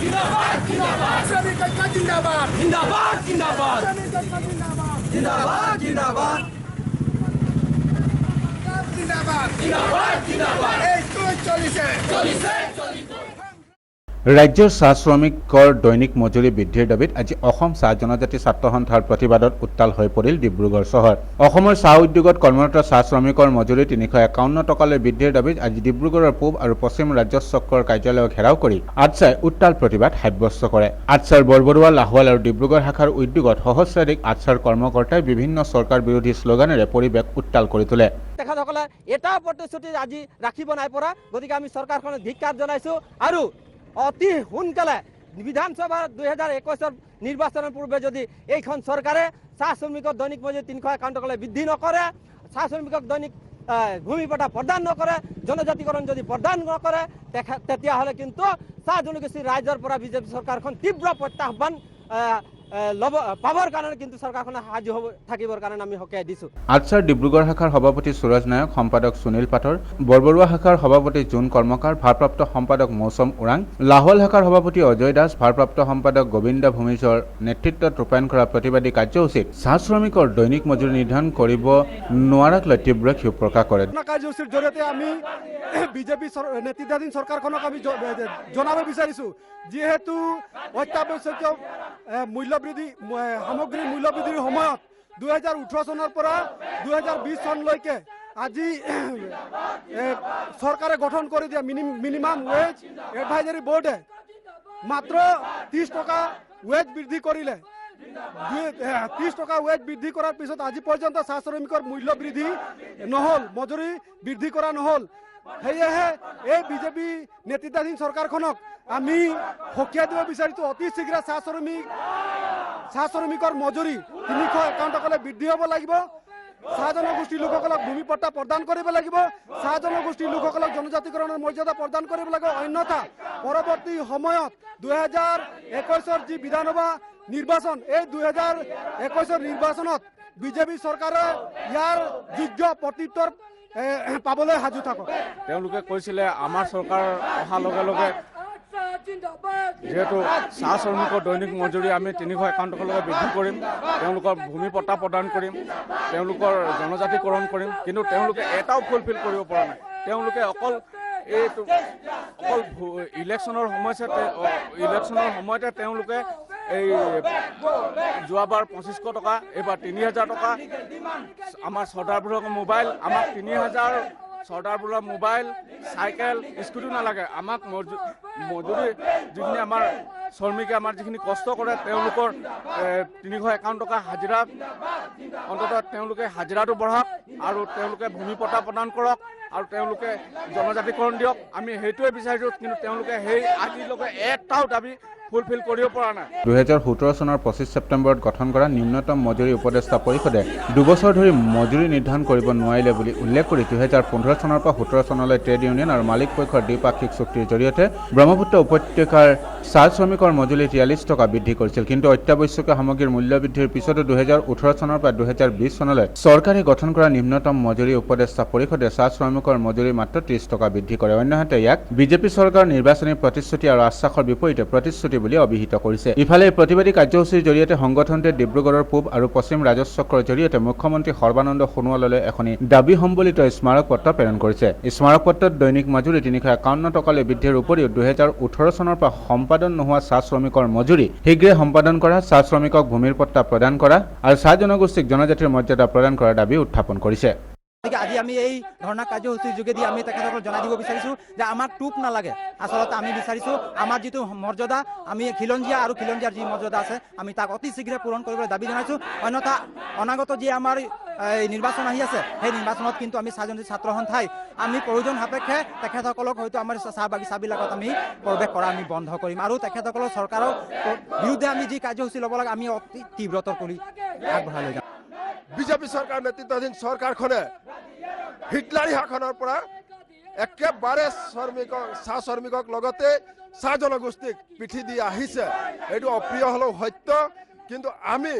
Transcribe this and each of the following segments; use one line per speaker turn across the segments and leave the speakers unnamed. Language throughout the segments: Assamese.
জিন্দাবাদ জিন্দাবাদ জিন্দাবাদ জিন্দাবাদ জিন্দাবাদ জিন্দাবাদ জিন্দাবাদ জিন্দাবাদ এই চলিছে চলিছে।
ৰাজ্যৰ চাহ শ্ৰমিকৰ দৈনিক মজুৰি বৃদ্ধিৰ দাবীত আজি অসম চাহ জনজাতি ছাত্ৰ সন্থাৰ প্ৰতিবাদত উত্তাল হৈ পৰিল ডিব্ৰুগড় চহৰ। অসমৰ চাহ উদ্যোগত কৰ্মৰত চাহ শ্ৰমিকৰ মজুৰি 351 টকালৈ বৃদ্ধিৰ দাবীত আজি ডিব্ৰুগড়ৰ পূব আৰু পশ্চিম ৰাজহ চক্ৰৰ কাৰ্যালয় ঘেৰাও কৰি আটছাই উত্তাল প্ৰতিবাদ সাব্যস্ত কৰে। আটছাৰ বৰবৰুৱা, লাহোৱাল আৰু ডিব্ৰুগড় শাখাৰ উদ্যোগত সহস্ৰাধিক আটছাৰ কৰ্মকৰ্তাই বিভিন্ন চৰকাৰ বিৰোধী শ্লোগানেৰে পৰিৱেশ উত্তাল কৰি তোলে।
তেখেতসকলে এটা প্ৰতিশ্ৰুতি আজি ৰাখিব নাই পৰা, গতিকে আমি চৰকাৰখনক ধিক্কাৰ জনাইছোঁ আৰু অতি সোনকালে বিধানসভাৰ 2021 নিৰ্বাচনৰ পূৰ্বে যদি এইখন চৰকাৰে চাহ শ্ৰমিকৰ দৈনিক মজুৰি 351 টকালৈ বৃদ্ধি নকৰে, চাহ শ্ৰমিকক দৈনিক ভূমি পট্টা প্ৰদান নকৰে, জনজাতিকৰণ যদি প্ৰদান নকৰে, তেতিয়াহ'লে কিন্তু চাহ জনগোষ্ঠীৰ ৰাইজৰ পৰা বিজেপি চৰকাৰখন তীব্ৰ প্ৰত্যাহ্বান ল'ব পাবৰ কাৰণে কিন্তু চৰকাৰখনে সাজু হ'ব থাকিবৰ কাৰণে আমি সকীয়াই দিছোঁ।
আটছাৰ ডিব্ৰুগড় শাখাৰ সভাপতি সুৰজ নায়ক, সম্পাদক সুনীল পাথৰ, বৰবৰুৱা শাখাৰ সভাপতি জোন কৰ্মকাৰ, ভাৰপ্ৰাপ্ত সম্পাদক মৌচম ওৰাং, লাহোৱাল শাখাৰ সভাপতি অজয় দাস, ভাৰপ্ৰাপ্ত সম্পাদক গোবিন্দ ভূমিজৰ নেতৃত্বত ৰূপায়ণ কৰা প্ৰতিবাদী কাৰ্যসূচীত চাহ শ্ৰমিকৰ দৈনিক মজুৰি নিৰ্ধাৰণ কৰিব নোৱাৰাক লৈ তীব্ৰ ক্ষোভ প্ৰকাশ কৰে।
কাৰ্যসূচীৰ জৰিয়তে আমি বিজেপি নেতৃত্বাধীন চৰকাৰখনক আমি জনাব বিচাৰিছোঁ, যিহেতু অত্যাৱশ্যকীয় মূল্যবৃদ্ধি, সামগ্ৰীৰ মূল্যবৃদ্ধিৰ সময়ত 2018 চনৰ পৰা 2020 চনলৈকে আজি চৰকাৰে গঠন কৰি দিয়া মিনিমাম ৱেজ এডভাইজাৰী বৰ্ডে মাত্ৰ 30 টকা ৱেজ বৃদ্ধি কৰিলে। 30 টকা ৱেজ বৃদ্ধি কৰাৰ পিছত আজি পৰ্যন্ত চাহ শ্ৰমিকৰ মূল্য বৃদ্ধি নহ'ল, মজুৰি বৃদ্ধি কৰা নহ'ল। সেয়েহে এই বিজেপি নেতৃত্বাধীন চৰকাৰখনক আমি সকীয়াই দিব বিচাৰিছোঁ, অতি শীঘ্ৰে চাহ শ্ৰমিকৰ মজুৰি 351 টকালৈ বৃদ্ধি হ'ব লাগিব, চাহ জনগোষ্ঠীৰ লোকসকলক ভূমি পট্টা প্ৰদান কৰিব লাগিব, চাহ জনগোষ্ঠীৰ লোকসকলক জনজাতিকৰণৰ মৰ্যাদা প্ৰদান কৰিব লাগিব। অন্যথা পৰৱৰ্তী সময়ত 2021 যি বিধানসভা নিৰ্বাচন, এই 2021 নিৰ্বাচনত বিজেপি চৰকাৰে ইয়াৰ যোগ্য প্ৰত্যুত্তৰ পাবলৈ সাজু থাকক।
তেওঁলোকে কৈছিলে আমাৰ চৰকাৰ অহাৰ লগে লগে যিহেতু চাহ শ্ৰমিকৰ দৈনিক মজুৰি আমি 351 টকালৈকে বৃদ্ধি কৰিম, তেওঁলোকৰ ভূমি পট্টা প্ৰদান কৰিম, তেওঁলোকৰ জনজাতিকৰণ কৰিম, কিন্তু তেওঁলোকে এটাও ফুলফিল কৰিব পৰা নাই। তেওঁলোকে অকল এইটো অকল ইলেকশ্যনৰ সময়তে তেওঁলোকে এই যোৱাবাৰ 2500 টকা, এইবাৰ 3000 টকা, আমাৰ চৰ্দাৰবোৰৰ মোবাইল, আমাক 3000 চৰ্দাৰবোৰৰ মোবাইল, চাইকেল, স্কুটিও নালাগে। আমাক মজুৰি যিখিনি আমাৰ শ্ৰমিকে আমাৰ যিখিনি কষ্ট কৰে তেওঁলোকৰ 351 টকা হাজিৰা, অন্ততঃ তেওঁলোকে হাজিৰাটো বঢ়াওক আৰু তেওঁলোকে ভূমি পট্টা প্ৰদান কৰক আৰু তেওঁলোকে জনজাতিকৰণ দিয়ক, আমি সেইটোৱে বিচাৰিছোঁ। কিন্তু তেওঁলোকে সেই আজিলৈকে এটাও দাবী ফুলফিল কৰিব পৰা নাই।
2017 চনৰ 25 ছেপ্টেম্বৰত গঠন কৰা নিম্নতম মজুৰি উপদেষ্টা পৰিষদে দুবছৰ ধৰি মজুৰি নিৰ্ধাৰণ কৰিব নোৱাৰিলে বুলি উল্লেখ কৰি 2015 চনৰ পৰা 17 চনলৈ ট্ৰেড ইউনিয়ন আৰু মালিক পক্ষৰ দ্বিপাক্ষিক চুক্তিৰ জৰিয়তে ব্ৰহ্মপুত্ৰ উপত্যকাৰ চাহ শ্ৰমিকৰ মজুৰি 43 টকা বৃদ্ধি কৰিছিল। কিন্তু অত্যাৱশ্যকীয় সামগ্ৰীৰ মূল্য বৃদ্ধিৰ পিছতো 2018 চনৰ পৰা 2020 চনলৈ চৰকাৰে গঠন কৰা নিম্নতম মজুৰি উপদেষ্টা পৰিষদে চাহ শ্ৰমিকৰ মজুৰি মাত্ৰ 30 টকা বৃদ্ধি কৰে। অন্যহাতে ইয়াক বিজেপি চৰকাৰৰ নিৰ্বাচনী প্ৰতিশ্ৰুতি আৰু আশ্বাসৰ বিপৰীতে প্ৰতিশ্ৰুতি বুলি অভিহিত কৰিছে। ইফালে এই প্ৰতিবাদী কাৰ্যসূচীৰ জৰিয়তে সংগঠনটোৱে ডিব্ৰুগড়ৰ পূব আৰু পশ্চিম ৰাজহ চক্ৰৰ জৰিয়তে মুখ্যমন্ত্ৰী সৰ্বানন্দ সোণোৱাললৈ এখনি দাবী সম্বলিত স্মাৰক পত্ৰ প্ৰেৰণ কৰিছে। স্মাৰক পত্ৰত দৈনিক মজুৰি 351 টকালৈ বৃদ্ধিৰ উপৰিও 2018 চনৰ পৰা সম্পাদন নোহোৱা চাহ শ্ৰমিকৰ মজুৰি শীঘ্ৰে সম্পাদন কৰা, চাহ শ্ৰমিকক ভূমিৰ পট্টা প্ৰদান কৰা আৰু চাহ জনগোষ্ঠীক জনজাতিৰ মৰ্যাদা প্ৰদান কৰাৰ দাবী উত্থাপন কৰিছে।
গতিকে আজি আমি এই ধৰ্ণা কাৰ্যসূচীৰ যোগেদি আমি তেখেতসকলক জনাই দিব বিচাৰিছোঁ যে আমাক টোপ নালাগে, আচলতে আমি বিচাৰিছোঁ আমাৰ যিটো মৰ্যাদা, আমি খিলঞ্জীয়া আৰু খিলঞ্জীয়াৰ যি মৰ্যাদা আছে আমি তাক অতি শীঘ্ৰে পূৰণ কৰিবলৈ দাবী জনাইছোঁ। অন্যথা অনাগত যি আমাৰ এই নিৰ্বাচন আহি আছে, সেই নিৰ্বাচনত কিন্তু আমি চাহ জনজাতি ছাত্ৰ সন্থাই আমি প্ৰয়োজন সাপেক্ষে তেখেতসকলক হয়তো আমাৰ চাহ বাগিচাবিলাকত আমি প্ৰৱেশ কৰা আমি বন্ধ কৰিম আৰু তেখেতসকলৰ চৰকাৰৰ বিৰুদ্ধে আমি যি কাৰ্যসূচী ল'ব লাগে আমি অতি তীব্ৰতৰ কৰি আগবঢ়াই লৈ যাম।
বিজেপি চৰকাৰ নেতৃত্বাধীন চৰকাৰখনে হিটলাৰী শাসনৰ পৰা একেবাৰে শ্ৰমিকক, চাহ শ্ৰমিকক লগতে চাহ জনগোষ্ঠীক পিঠি দি আহিছে। এইটো অপ্ৰিয় হ'লেও সত্য, কিন্তু আমি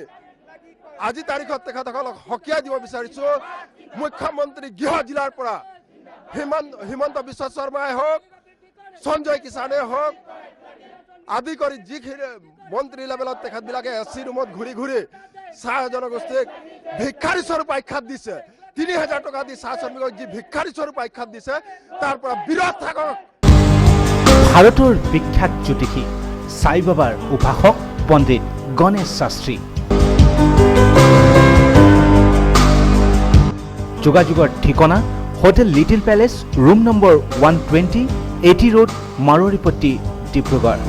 আজি তাৰিখত তেখেতসকলক সকীয়াই দিব বিচাৰিছোঁ, মুখ্যমন্ত্ৰী গৃহ জিলাৰ পৰা হিমন্ত বিশ্ব শৰ্মাই হওক, সঞ্জয় কিষাণে হওক, আদি কৰি যিখিনি মন্ত্ৰী লেভেলত তেখেতবিলাকে এ চি ৰুমত ঘূৰি ঘূৰি চাহ জনগোষ্ঠীক ভিক্ষাৰী স্বৰূপ আখ্যাত দিছে। 3000 টকা দি চাহ শ্ৰমিকক যি ভিক্ষাৰী স্বৰূপ আখ্যাত দিছে, তাৰ পৰা বিৰত থাকক।
ভাৰতৰ বিখ্যাত জ্যোতিষী, সাই বাবাৰ উপাসক পণ্ডিত গণেশ শাস্ত্ৰী। যোগাযোগৰ ঠিকনা: Hotel Little Palace, room number 120, AT Road, Marwaripatti, Dibrugarh.